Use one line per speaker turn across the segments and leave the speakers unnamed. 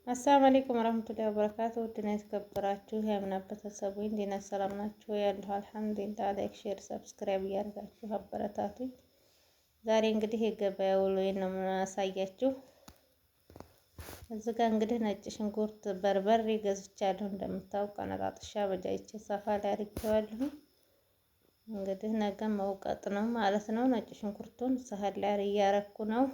السلام عليكم ورحمة الله وبركاته። ውድና የተከበራችሁ የአምና ቤተሰቦች እንዴት ናችሁ? ሰላም ናችሁ? ያለሁ الحمد لله። Like፣ share፣ subscribe እያደረጋችሁ አበረታቱኝ። ዛሬ እንግዲህ የገበያ ውሎዬን ነው የማሳያችሁ። እዚህ ጋር እንግዲህ ነጭ ሽንኩርት፣ በርበሬ ገዝቻለሁ። እንደምታውቅ አነጣጥሻ በጃይቼ ሰፋ ላይ አድርጌዋለሁ። እንግዲህ ነገ መውቀጥ ነው ማለት ነው። ነጭ ሽንኩርቱን ሳህን ላይ እያረኩ ነው።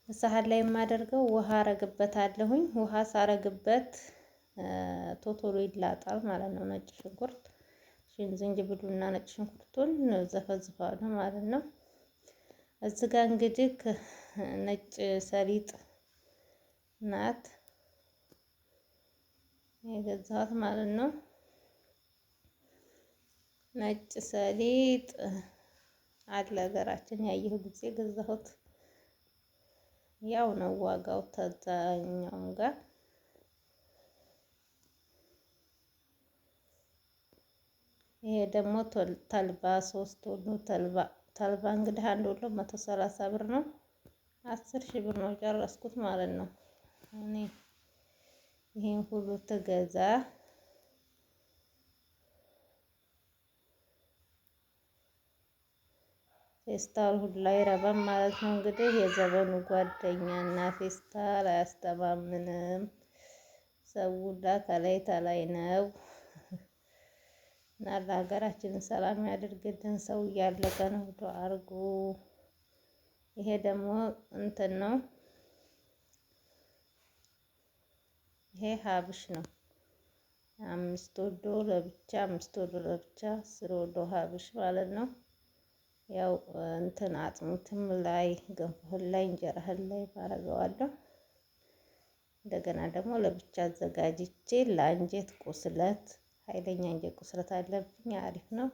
ሳህን ላይ የማደርገው ውሃ አረግበታለሁኝ። ውሃ ሳረግበት ቶቶሎ ይላጣል ማለት ነው። ነጭ ሽንኩርት ዝንጅብሉና ነጭ ሽንኩርቱን ዘፈዝፈዋለሁ ማለት ነው። እዚህ ጋር እንግዲህ ነጭ ሰሊጥ ናት የገዛኋት ማለት ነው። ነጭ ሰሊጥ አለ ሀገራችን ያየሁ ጊዜ ገዛሁት። ያው ነው ዋጋው ተዛኛውም ጋር። ይሄ ደግሞ ተልባ 3 ወሎ ተልባ። ተልባ እንግዲህ 1 ወሎ 130 ብር ነው። 10,000 ብር ነው ጨረስኩት ማለት ነው። እኔ ይሄን ሁሉ ትገዛ ፌስታል ሁላ አይረባም ማለት ነው። እንግዲህ የዘመኑ ጓደኛና ፌስታል አያስተማምንም። ሰው ሁላ ከላይ ተላይ ነው። እና ለሀገራችን ሰላም ያድርግልን። ሰው እያለቀ ነው። ዱአ አድርጉ። ይሄ ደግሞ እንትን ነው። ይሄ ሀብሽ ነው። 5 ወዶ ለብቻ፣ 5 ወዶ ለብቻ፣ 10 ወዶ ሀብሽ ማለት ነው። ያው እንትን አጥሚትም ላይ፣ ገንፎህን ላይ፣ እንጀራህን ላይ ባረገዋለሁ። እንደገና ደግሞ ለብቻ አዘጋጅቼ ለአንጀት ቁስለት፣ ኃይለኛ አንጀት ቁስለት አለብኝ፣ አሪፍ ነው።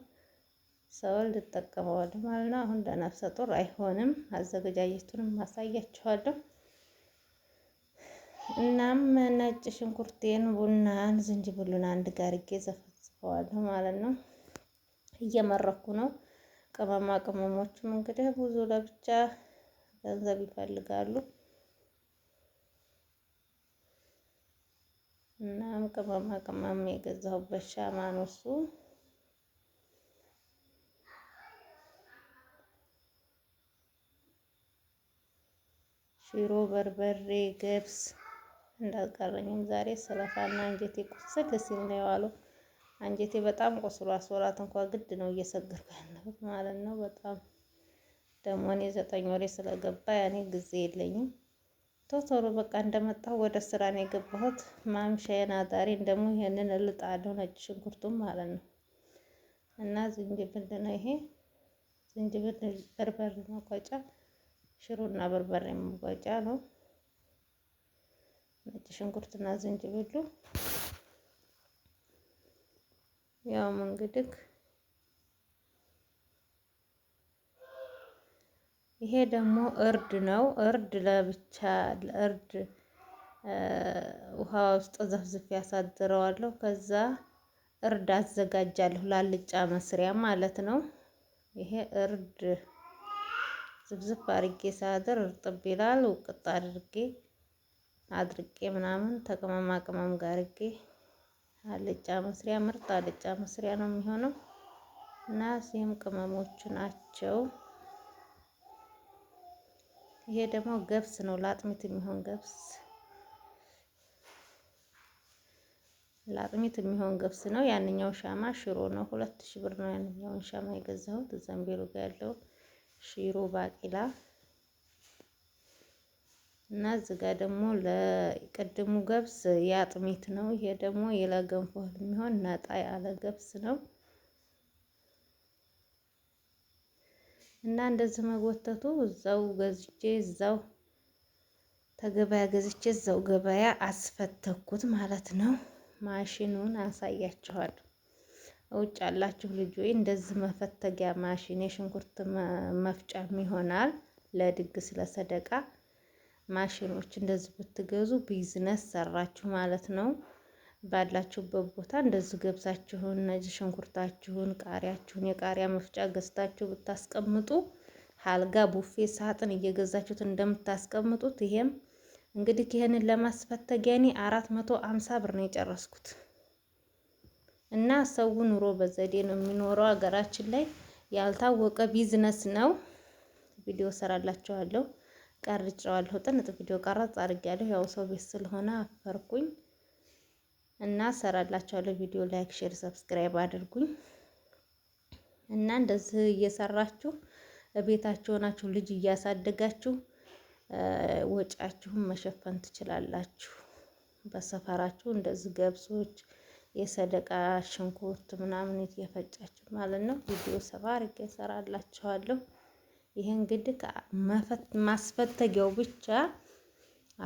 ሰው ልጠቀመዋለሁ ማለት ነው። አሁን ለነፍሰ ጡር አይሆንም። አዘገጃጀቱንም ማሳያችኋለሁ። እናም ነጭ ሽንኩርቴን፣ ቡናን፣ ዝንጅብሉን አንድ ጋር አድርጌ ዘፈዝፈዋለሁ ማለት ነው። እየመረኩ ነው። ቅመማ ቅመሞችም እንግዲህ ብዙ ለብቻ ገንዘብ ይፈልጋሉ። እናም ቅመማ ቅመም የገዛሁበት ሻማ ነው እሱ። ሽሮ፣ በርበሬ፣ ገብስ እንዳልቀረኝም ዛሬ ስለፋና አንጀቴ ቁስል ሲል ነው የዋለው። አንጀቴ በጣም ቆስሏል። ሶላት እንኳ ግድ ነው እየሰገድኩ ያለሁት ማለት ነው። በጣም ደግሞ እኔ 9 ወሬ ስለገባ ያኔ ጊዜ የለኝም። ቶቶሎ በቃ እንደመጣሁ ወደ ስራ ነው የገባሁት። ማምሻዬን አዳሬን ደግሞ ይሄንን እልጣለሁ፣ ነጭ ሽንኩርቱን ማለት ነው። እና ዝንጅብል ነው ይሄ፣ ዝንጅብል በርበሬ መቆጫ፣ ሽሮና በርበሬ መቆጫ ነው። ነጭ ሽንኩርትና ዝንጅብሉ ያው እንግዲህ ይሄ ደግሞ እርድ ነው። እርድ ለብቻ፣ እርድ ውሃ ውስጥ ዘፍዝፍ ያሳድረዋለሁ። ከዛ እርድ አዘጋጃለሁ ላልጫ መስሪያ ማለት ነው። ይሄ እርድ ዝፍዝፍ አድርጌ ሳድር እርጥብ ይላል። ውቅጥ አድርጌ አድርቄ ምናምን ተቅመማ ቅመም ጋር አድርጌ አልጫ መስሪያ፣ ምርጥ አልጫ መስሪያ ነው የሚሆነው። እና እዚህም ቅመሞቹ ናቸው። ይሄ ደግሞ ገብስ ነው፣ ለአጥሚት የሚሆን ገብስ፣ ለአጥሚት የሚሆን ገብስ ነው። ያንኛው ሻማ ሽሮ ነው። 2000 ብር ነው ያንኛውን ሻማ የገዛሁት። ዘንቤሉ ጋር ያለው ሽሮ ባቂላ። እና እዚህ ጋር ደግሞ ለቅድሙ ገብስ የአጥሚት ነው። ይሄ ደግሞ የለገንፎ የሚሆን ነጣ ያለ ገብስ ነው። እና እንደዚህ መጎተቱ እዛው ገዝቼ፣ እዛው ተገበያ ገዝቼ እዛው ገበያ አስፈተኩት ማለት ነው። ማሽኑን አሳያችኋለሁ። ውጭ ያላችሁ ልጆች እንደዚህ መፈተጊያ ማሽን የሽንኩርት መፍጫም ይሆናል፣ ለድግስ ለሰደቃ ማሽኖች እንደዚህ ብትገዙ ቢዝነስ ሰራችሁ ማለት ነው። ባላችሁበት ቦታ እንደዚህ ገብሳችሁን፣ ነጭ ሽንኩርታችሁን፣ ቃሪያችሁን የቃሪያ መፍጫ ገዝታችሁ ብታስቀምጡ አልጋ፣ ቡፌ፣ ሳጥን እየገዛችሁት እንደምታስቀምጡት ይሄም እንግዲህ ይሄንን ለማስፈተግ ያኔ 450 ብር ነው የጨረስኩት። እና ሰው ኑሮ በዘዴ ነው የሚኖረው። ሀገራችን ላይ ያልታወቀ ቢዝነስ ነው። ቪዲዮ ሰራላችኋለሁ፣ ቀርጬዋለሁ። ጥንጥ ቪዲዮ ቀረጽ አድርጌያለሁ። ያው ሰው ቤት ስለሆነ አፈርኩኝ እና ሰራላችኋለሁ። ቪዲዮ like፣ share፣ subscribe አድርጉኝ እና እንደዚህ እየሰራችሁ ቤታችሁ ሆናችሁ ልጅ እያሳደጋችሁ ወጫችሁን መሸፈን ትችላላችሁ። በሰፈራችሁ እንደዚህ ገብሶች፣ የሰደቃ ሽንኩርት ምናምን እየፈጫችሁ ማለት ነው። ቪዲዮ ሰፋ አድርጌ እሰራላችኋለሁ። ይሄ እንግዲህ ማስፈተጊያው ብቻ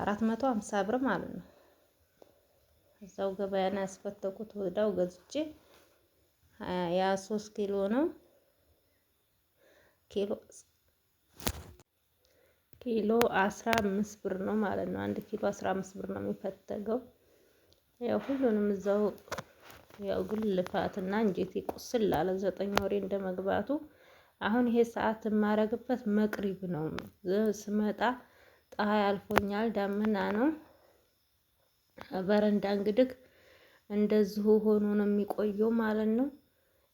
450 ብር ማለት ነው። እዛው ገበያ ነው ያስፈተኩት። ወዳው ገዝቼ ያ 3 ኪሎ ነው ኪሎ ኪሎ 15 ብር ነው ማለት ነው። አንድ ኪሎ 15 ብር ነው የሚፈተገው። ያው ሁሉንም እዛው ያው ግን ልፋትና እንጀቴ ቁስል አለ 9 ወሬ እንደመግባቱ። አሁን ይሄ ሰዓት የማረግበት መቅሪብ ነው። ስመጣ ፀሐይ አልፎኛል፣ ዳመና ነው። በረንዳ እንግዲህ እንደዚሁ ሆኖ ነው የሚቆየው ማለት ነው።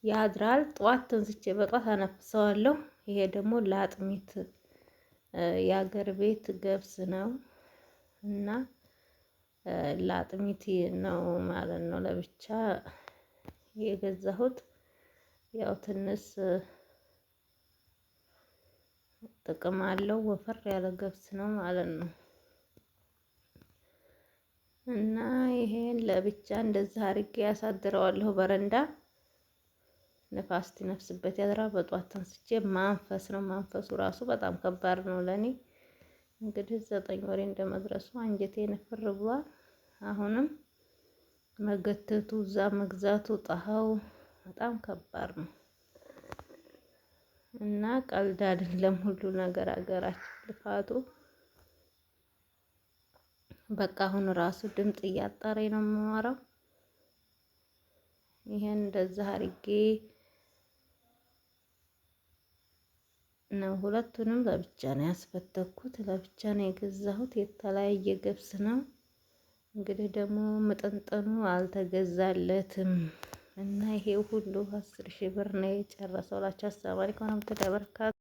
ያድራል። ጠዋት ተንስቼ በጧት አነፍሰዋለሁ። ይሄ ደግሞ ለአጥሚት የአገር ቤት ገብስ ነው እና ለአጥሚት ነው ማለት ነው። ለብቻ የገዛሁት ያው ትንሽ ጥቅም አለው። ወፈር ያለ ገብስ ነው ማለት ነው። እና ይሄን ለብቻ እንደዛ አድርጌ ያሳድረዋለሁ በረንዳ ንፋስ ትነፍስበት ያድራል። በጧት ተንስቼ ማንፈስ ነው። ማንፈሱ ራሱ በጣም ከባድ ነው ለኔ። እንግዲህ 9 ወሬ እንደመድረሱ አንጀቴ ንፍር ብሏል። አሁንም መገተቱ እዛ መግዛቱ ጣሃው በጣም ከባድ ነው እና ቀልድ አይደለም ሁሉ ነገር አገራችን ልፋቱ። በቃ አሁን ራሱ ድምጽ እያጠረኝ ነው የማወራው። ይሄን እንደዛ አድርጌ ነው ሁለቱንም ለብቻ ነው ያስፈተኩት፣ ለብቻ ነው የገዛሁት። የተለያየ ገብስ ነው እንግዲህ ደግሞ መጠንጠኑ አልተገዛለትም እና ይሄ ሁሉ 10,000 ብር ነው የጨረሰው። ላቸው አሰላሙ አለይኩም ወራህመቱላሂ ወበረካቱ።